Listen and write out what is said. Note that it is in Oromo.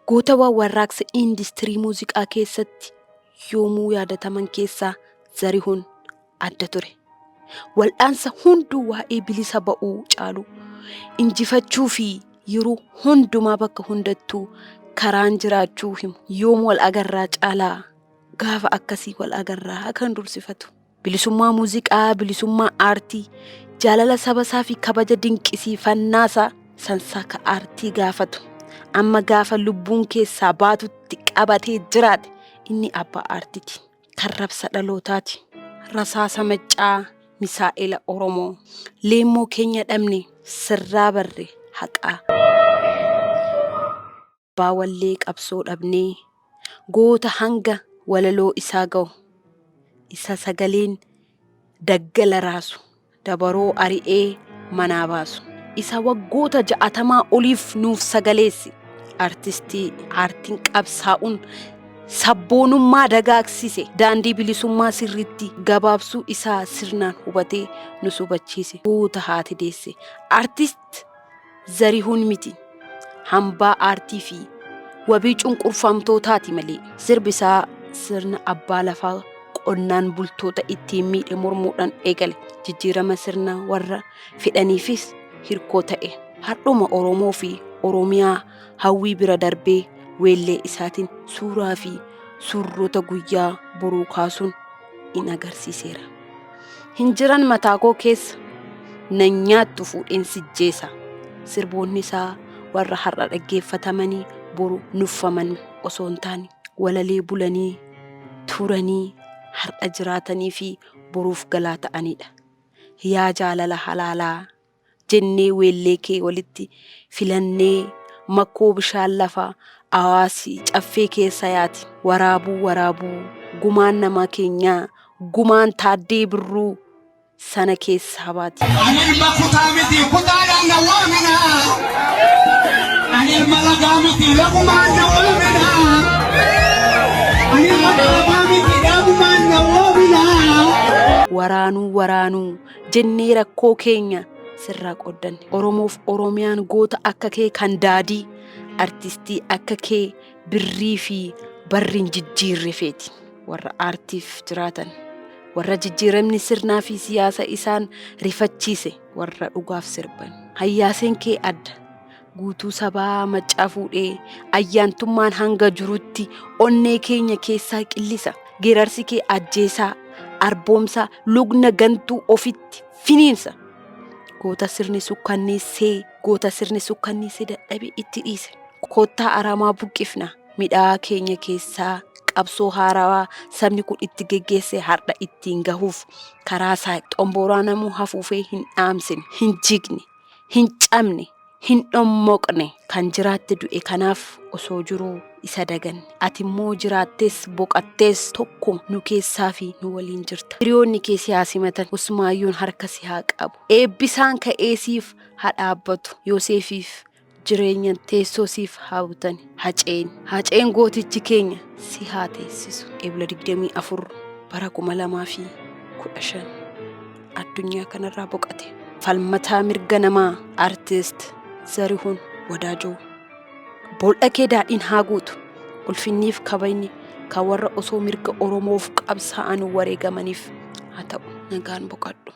Gootawwan warraaqsa indistirii muuziqaa keessatti yoomuu yaadataman keessaa Zarihuun adda ture. Wal'aansa hunduu waa'ee bilisa ba'uu caalu injifachuu fi yeroo hundumaa bakka hundattuu karaan jiraachuu himu. Yoom wal agarraa caalaa gaafa akkasii wal agarraa kan dursifatu. Bilisummaa muuziqaa, bilisummaa aartii, jaalala saba isaa fi kabaja dinqisiifannaasaa sansaaka aartii gaafatu. Amma gaafa lubbuun keessaa baatutti qabatee jiraate inni abbaa aartiiti. Kan rabsa dhalootaati. Rasaasa Maccaa misaa'ela Oromoo. Leemmoo keenya dhabne sirraa barre haqaa. Abbaa wallee qabsoo dhabnee goota hanga walaloo isaa gahu isa sagaleen daggala raasu dabaroo ari'ee manaa baasu isa waggoota ja'atamaa oliif nuuf sagaleesse artistii aartiin qabsaa'uun sabboonummaa dagaagsise daandii bilisummaa sirriitti gabaabsuu isaa sirnaan hubatee nus hubachiise goota haati deesse artist Zarihuun miti. Hambaa aartii fi wabii cunqurfamtootaati malee. Sirbi isaa sirna abbaa lafaa qonnaan bultoota ittiin miidhe mormuudhaan eegale. Jijjiirama sirna warra fedhaniifis hirkoo ta'e. Har'uma Oromoo fi Oromiyaa hawwii bira darbee weellee isaatiin suuraa fi surroota guyyaa boruu kaasuun in agarsiiseera. Hin jiran mataakoo keessa nan nyaattu fuudheen sijjeesa. Sirboonni isaa warra har'a dhaggeeffatamanii boru nuffaman osoo hin taane walalee bulanii turanii har'a jiraatanii fi boruuf galaa ta'anidha. Yaa jaalala halaalaa jennee weellee kee walitti filannee makkoo bishaan lafa Awaasi caffee keessa yaati waraabuu waraabuu gumaan namaa keenyaa gumaan Taaddee Birruu sana keessaa baati. Ani ilma kutaa miti kutaadhaan na waaminaa. Ani ilma lagaa miti lagumaan na waaminaa. Ani ilma dhaabaa miti dhaabumaan na waaminaa. Waraanuu waraanuu jennee rakkoo keenya sirraa qooddanne. Oromoof Oromiyaan goota akka kee kan daadii artistii akka kee birrii fi barri hin jijjiirre feeti. Warra aartiif jiraatan, warra jijjiiramni sirnaa fi siyaasa isaan rifachiise, warra dhugaaf sirban. Hayyaaseen kee adda. Guutuu sabaa maccaa fuudhee ayyaantummaan hanga jirutti onnee keenya keessaa qillisa. Geerarsi kee ajjeesaa, arboomsaa, lugna gantuu ofitti finiinsa. Goota sirni sukkanneessee, goota sirni sukkanneessee dadhabee itti dhiise. Kottaa aramaa buqqifna. Midhaa keenya keessaa qabsoo haarawaa sabni kun itti geggeesse har'a ittiin gahuuf karaa saaqe. Xomboraa namuu hafuufee hin dhaamsine, hin jigne, hin cabne, hin dhommoqne. Kan jiraatte du'e kanaaf osoo jiruu isa daganne. Ati immoo jiraattees boqattees tokkuma nu keessaa fi nu waliin jirta. Hiriyoonni kee si haa simatan. Usmaayyoon harka si haa qabu. Eebbisaan ka'ee siif haa dhaabbatu. Yooseefiif jireenyan teessoo siif haa butani. Haceen. Haceen gootichi keenya si haa teessisu. Ebla 24 bara 2015 addunyaa kanarraa boqate. Falmataa mirga namaa Artist Zarihun Wadaajoo. Bool'a kee daadhiin haa guutu. Ulfinniif kabajni kan warra osoo mirga Oromoof qabsaa'an wareegamaniif haa ta'u. Nagaan boqadhu.